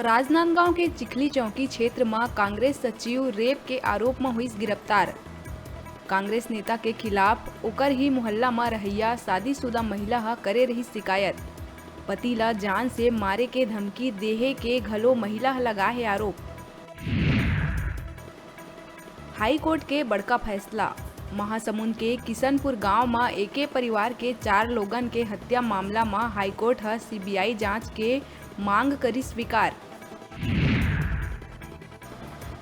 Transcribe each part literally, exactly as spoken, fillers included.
राजनांदगांव के चिखली चौकी क्षेत्र म कांग्रेस सचिव रेप के आरोप म होइस गिरफ्तार। कांग्रेस नेता के खिलाफ ओकर ही मोहल्ला म रहइया शादीशुदा महिला ह करे रहिस शिकायत। पति ल जान से मारे के धमकी देहे के घलो महिला ह लगाए हे आरोप। हाई कोर्ट के बड़का फैसला। महासमुंद के किशनपुर गांव म एके परिवार के चार लोगन के हत्या मामला म हाई कोर्ट ह सीबीआई जांच के मांग करिस स्वीकार।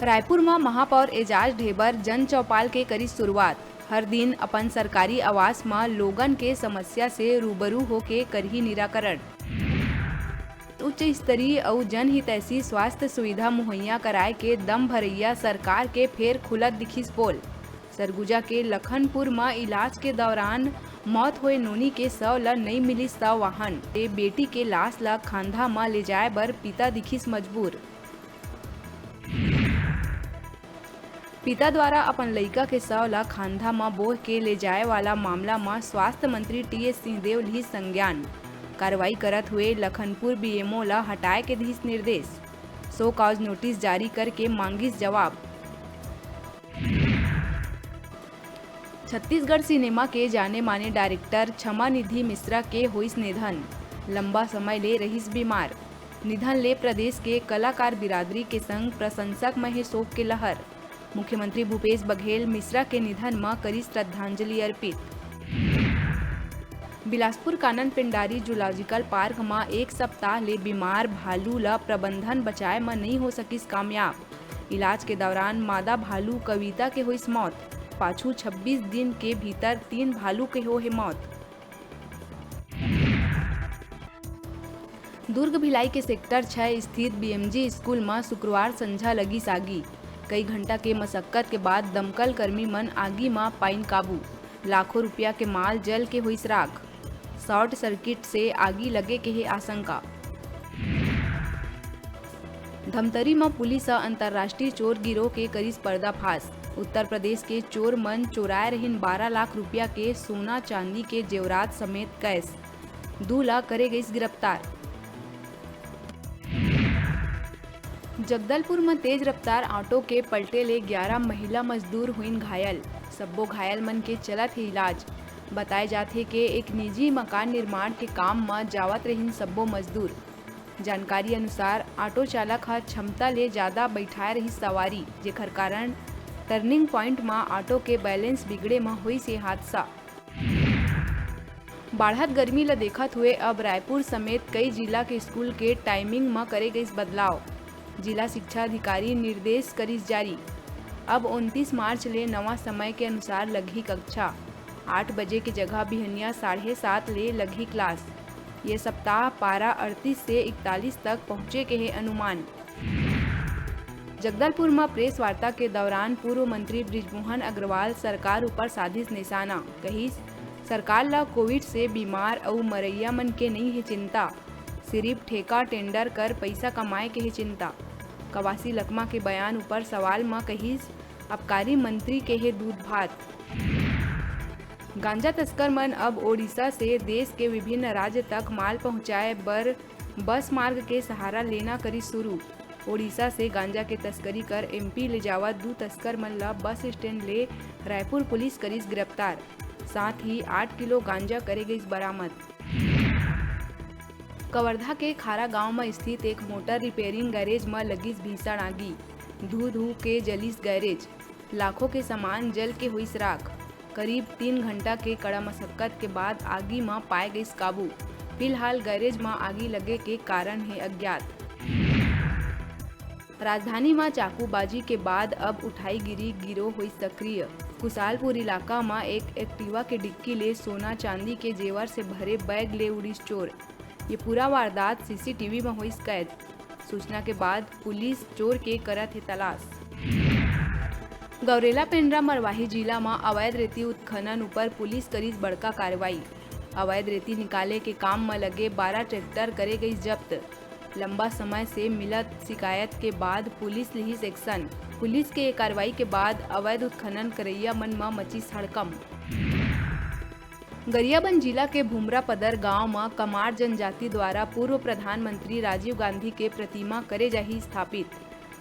रायपुर म महापौर एजाज ढेबर जन चौपाल के करिस शुरुआत। हर दिन अपन सरकारी आवास म लोगन के समस्या से रूबरू होके करही निराकरण। उच्च स्तरीय अउ जनहितैषी स्वास्थ्य सुविधा मुहैया कराए के दम भरइया सरकार के फेर खुलत दिखिस पोल। सरगुजा के लखनपुर म इलाज के दौरान मौत होए नोनी के शव ल नइ मिलिस त वाहन ले बेटी के लाश ल खांधा म ले जाए बर पिता दिखिस मजबूर। पिता द्वारा अपन लइका के शव ल खांधा म बोह के ले जाए वाला मामला म स्वास्थ्य मंत्री टीएस सिंहदेव लिहिस संज्ञान। कार्रवाई करत हुए लखनपुर बीएमओ ल हटाए के दिहिस निर्देश। शो कॉज नोटिस जारी करके मांगिस जवाब। छत्तीसगढ़ सिनेमा के जाने माने डायरेक्टर क्षमा निधि मिश्रा के होइस निधन। लंबा समय ले रहिस बीमार। निधन ले प्रदेश के कलाकार बिरादरी के संग प्रशंसक म हे शोक के लहर। मुख्यमंत्री भूपेश बघेल मिश्रा के निधन म करिस श्रद्धांजलि अर्पित। बिलासपुर कानन पेंडारी जूलॉजिकल पार्क म एक सप्ताह ले बीमार भालू ल प्रबंधन बचाए म नइ हो सकिस कामयाब। इलाज के दौरान मादा भालू कविता के होइस मौत। पाछू छब्बीस दिन के भीतर तीन भालू के हो हे मौत। दुर्ग भिलाई के सेक्टर छह स्थित बीएमजी स्कूल म शुक्रवार संझा लगिस आगी। कई घंटा के मशक्कत के बाद दमकल कर्मी मन आगी म पाइन काबू। लाखों रुपया के माल जल के होइस राख। शॉर्ट सर्किट से आगी लगे के हे आशंका। धमतरी म पुलिस ह अंतर्राष्ट्रीय चोर गिरोह के करिस पर्दाफाश। उत्तर प्रदेश के चोर मन चोराए रहिन बारह लाख रुपया के सोना चांदी के जेवरात समेत कैश। दू ला करे गइस गिरफ्तार। जगदलपुर म तेज रफ्तार ऑटो के पलटे ले ग्यारह महिला मजदूर होइन घायल। सब्बो घायल मन के चलत हे इलाज। बताए जाथे के एक निजी मकान निर्माण के काम म जावत रहिन सब्बो मजदूर। जानकारी अनुसार, ऑटो चालक ह क्षमता ले जादा बइठाए रहिस सवारी, जेखर कारण टर्निंग पॉइंट म ऑटो के बैलेंस बिगड़े म होइस ये हादसा। बाढ़त गर्मी ल देखत हुए अब रायपुर समेत कई जिला के स्कूल के टाइमिंग म करे गइस बदलाव। जिला शिक्षा अधिकारी निर्देश करिस जारी। अब उनतीस मार्च ले नवा समय के अनुसार लगही कक्षा। आठ बजे के जगह बिहनिया साढ़े सात ले लगही क्लास। ये सप्ताह पारा अड़तीस से इकतालीस तक पहुंचे के हे अनुमान। जगदलपुर म प्रेस वार्ता के दौरान पूर्व मंत्री बृजमोहन अग्रवाल सरकार ऊपर साधिस निशाना। कहिस, सरकार ल कोविड से बीमार अउ मरइया मन के नइ हे चिंता, सिरिफ ठेका टेंडर कर पइसा कमाए के हे चिंता। कवासी लकमा के बयान ऊपर सवाल म कहिस, आबकारी मंत्री के हे दूध भात। गांजा तस्कर मन अब ओडिशा से देश के विभिन्न राज्य तक माल पहुंचाए बर बस मार्ग के सहारा लेना करिस शुरू। ओडिशा से गांजा के तस्करी कर एमपी ले जावत दू तस्कर मन ल बस स्टैंड ले रायपुर पुलिस करिस गिरफ्तार। साथ ही आठ किलो गांजा करे गइस बरामद। कवर्धा के खारा गांव म स्थित एक मोटर रिपेयरिंग गैरेज म लगिस भीषण आगी। धू धू के जलिस गैरेज। लाखों के सामान जल के होइस राख। करीब तीन घंटा के कड़ा मशक्कत के बाद आगी म पाए गइस काबू। फिलहाल गैरेज म आगी लगे के कारण हे अज्ञात। राजधानी म चाकूबाजी के बाद अब उठाईगिरी गिरोह होइस सक्रिय। कुशालपुर इलाका म एक एक्टिवा के डिक्की ले सोना चांदी के जेवर से भरे बैग ले उड़िस चोर। ये पूरा वारदात सीसीटीवी म होइस कैद। सूचना के बाद पुलिस चोर के करत हे तलाश। गौरेला पेंड्रा मरवाही जिला म अवैध रेती उत्खनन ऊपर पुलिस करिस बड़का कार्रवाई। अवैध रेती निकाले के काम म लगे बारह ट्रैक्टर करे गइस जब्त। लंबा समय से मिलत शिकायत के बाद पुलिस लिहिस एक्शन। पुलिस के ये कार्रवाई के बाद अवैध उत्खनन करइया मन म मचिस हड़कंप। गरियाबंद जिला के भुमरापदर गांव म कमार जनजाति द्वारा पूर्व प्रधानमंत्री राजीव गांधी के प्रतिमा करे जाही स्थापित।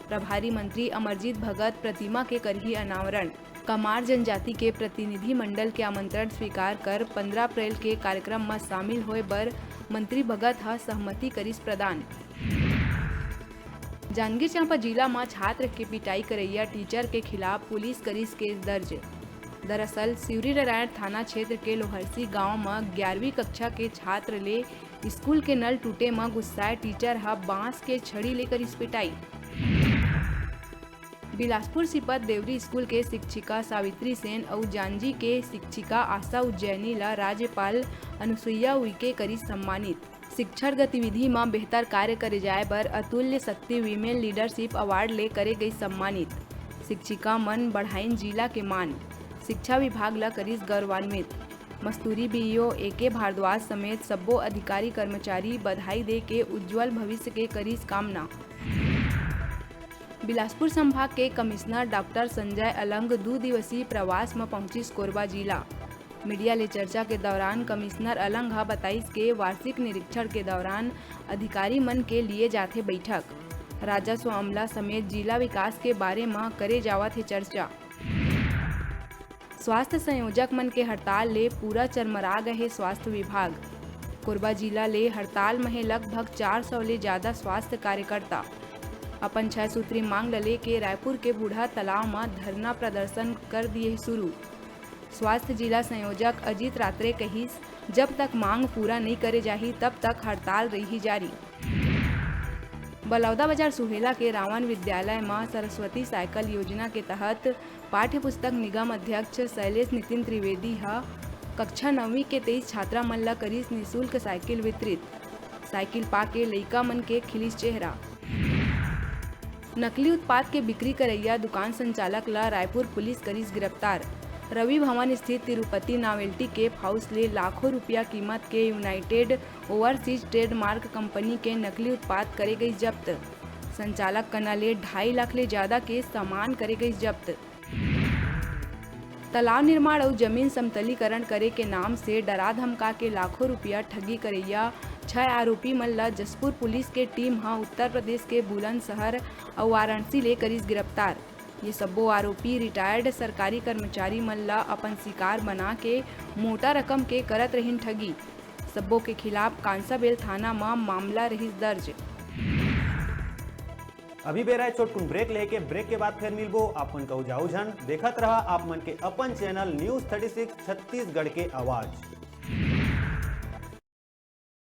प्रभारी मंत्री अमरजीत भगत प्रतिमा के करही अनावरण। कमार जनजाति के प्रतिनिधि मंडल के आमंत्रण स्वीकार कर पंद्रह अप्रैल के कार्यक्रम म शामिल होय बर मंत्री भगत ह सहमति करिस प्रदान। जांजगीर चांपा जिला म छात्र के पिटाई करइया टीचर के खिलाफ पुलिस करिस केस दर्ज। दरअसल, शिवरीनारायण थाना क्षेत्र के लोहरसी गांव म ग्यारहवीं कक्षा के छात्र ले स्कूल के नल टूटे म गुस्साए टीचर ह बांस के छड़ी ले करिस पिटाई। बिलासपुर सिपत देवरी स्कूल के शिक्षिका सावित्री सेन अउ जांजी के शिक्षिका आशा उज्जैनी ल राज्यपाल अनुसुईया उइके करिस सम्मानित। शिक्षण गतिविधि म बेहतर कार्य करे जाय बर अतुल्य शक्ति वीमेन लीडरशिप अवार्ड ले करे गई सम्मानित। शिक्षिका मन बढ़ाइन जिला के मान, शिक्षा विभाग ल करिस गौरवान्वित। मस्तूरी बीईओ एके भारद्वाज समेत सब्बो अधिकारी कर्मचारी बधाई दे के उज्जवल भविष्य के करिस कामना। बिलासपुर संभाग के कमिश्नर डॉक्टर संजय अलंग दू दिवसीय प्रवास म पहुंचिस कोरबा जिला। मीडिया ले चर्चा के दौरान कमिश्नर अलंग ह बताइस के वार्षिक निरीक्षण के दौरान अधिकारी मन के लिए जाथे बैठक, राजस्व अमला समेत जिला विकास के बारे म करे जावत हे चर्चा। स्वास्थ्य संयोजक मन के हड़ताल ले पूरा चरमरा गए हे स्वास्थ्य विभाग। कोरबा जिला ले हड़ताल म हे लगभग चार सौ ले ज्यादा स्वास्थ्य कार्यकर्ता। अपन छह सूत्री मांग ल लेके रायपुर के बूढ़ा तालाब म धरना प्रदर्शन कर दिए हे शुरू। स्वास्थ्य जिला संयोजक अजीत रात्रे कहिस, जब तक मांग पूरा नइ करे जाही, तब तक हड़ताल रही जारी। बलौदा बाजार सुहेला के रावण विद्यालय म सरस्वती साइकिल योजना के तहत पाठ्य पुस्तक निगम अध्यक्ष शैलेश नितिन त्रिवेदी ह कक्षा नौवीं के तेईस छात्रा मन ल करिस निशुल्क साइकिल वितरित। साइकिल पाके लइका मन के खिलिस चेहरा। नकली उत्पाद के बिक्री करइया दुकान संचालक ल रायपुर पुलिस करिस गिरफ्तार। रवि भवन स्थित तिरुपति नावेल्टी केप हाउस ले लाखों रुपया कीमत के यूनाइटेड ओवरसीज ट्रेडमार्क कंपनी के नकली उत्पाद करे गई जब्त। संचालक कना ले ढाई लाख ले ज्यादा के सामान करे गई जब्त। तालाब निर्माण अउ जमीन समतलीकरण करे के नाम से डरा धमका के लाखों रुपया ठगी करइया छह आरोपी मन ल जशपुर पुलिस के टीम ह उत्तर प्रदेश के बुलंदशहर अउ वाराणसी ले करिस गिरफ्तार। ये सब्बो आरोपी रिटायर्ड सरकारी कर्मचारी मन ल अपन शिकार बना के मोटा रकम के करत रहिन ठगी। सब्बो के खिलाफ कांसाबेल थाना म मामला रहिस दर्ज। अभी बेरा हे छोटकुन ब्रेक लेके, ब्रेक के बाद फिर मिलबो। आप मन कहू जाऊ झन, देखत रहा आप मन के अपन channel news thirty six Chhattisgarh के आवाज़।